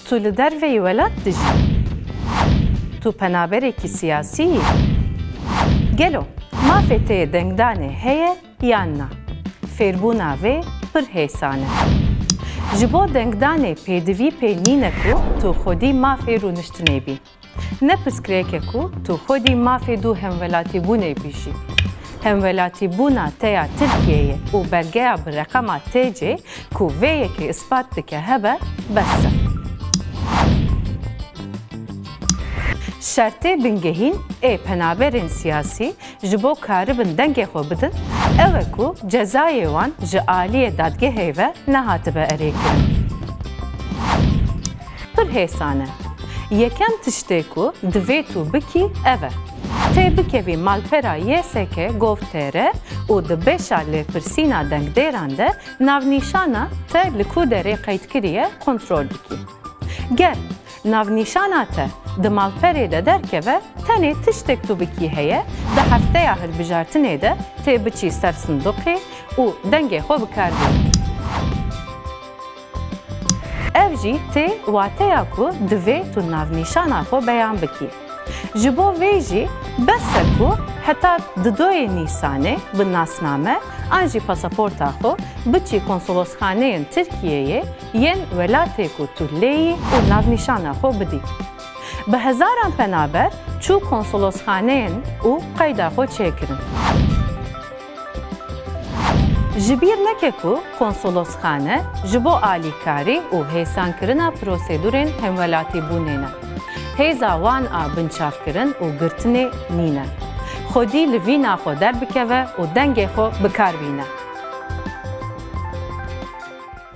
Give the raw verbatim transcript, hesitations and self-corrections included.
Tu li derveyî welat dijî? Tu penaberekî siyasî yî? Gelo mafê te yê dengdanê heye yan na? Fêrbûna vê pir hêsan e. Ji bo dengdanê pêdivî pê nîne ku tu xwedî mafê rûniştinê bî. Ne pirsgirêk e ku tu xwedî mafê dû hemwelatîbûnê bijî. Hemwelatîbûna te ya Tirkiyeyê û belgeya bi reqema T C ku vê yekê ispat dike hebe, bes e. Şertê bingehîn ê penaberên siyasî ji bo karibin dengê xwe bidin, ew e ku cezayê wan ji aliyê dadgehê ve nehatibe erêkirin. Pir hêsan e. Yekem tiştê ku divê tu bikî ev e. Tê bikevî malpera Y S K gov T R û di beşa lêpirsîna dengdêran de navnîşana te li ku derê qeydkirî ye kontrol bikî. Ger navnîşana te di malperê de derkeve, tenê tiştek tu bikî heye, di hefteya hilbijartinê de tê biçî ser sindoqê û dengê xwe bi kar bînî. Ev jî tê wateya ku divê tu navnîşana xwe beyan bikî. Ji bo vê jî bes e ku heta di doyê Nîsanê bi nasname an jî pasaporta xwe biçî konsolosxaneyên Tirkiyeyê yên welatê ku tu lê yî û navnîşana xwe bidî. Bi hezaran penaber çû konsolosxaneyên û qeyda xwe çêkirin. Ji bîr neke ku konsolosxane ji bo alîkarî û hêsankirina prosedûrên hemwelatîbûnê ne. Hêza wan a binçavkirin û girtinê nîne. Xwedî li vîna xwe derbikeve û dengê xwe bi kar bîne.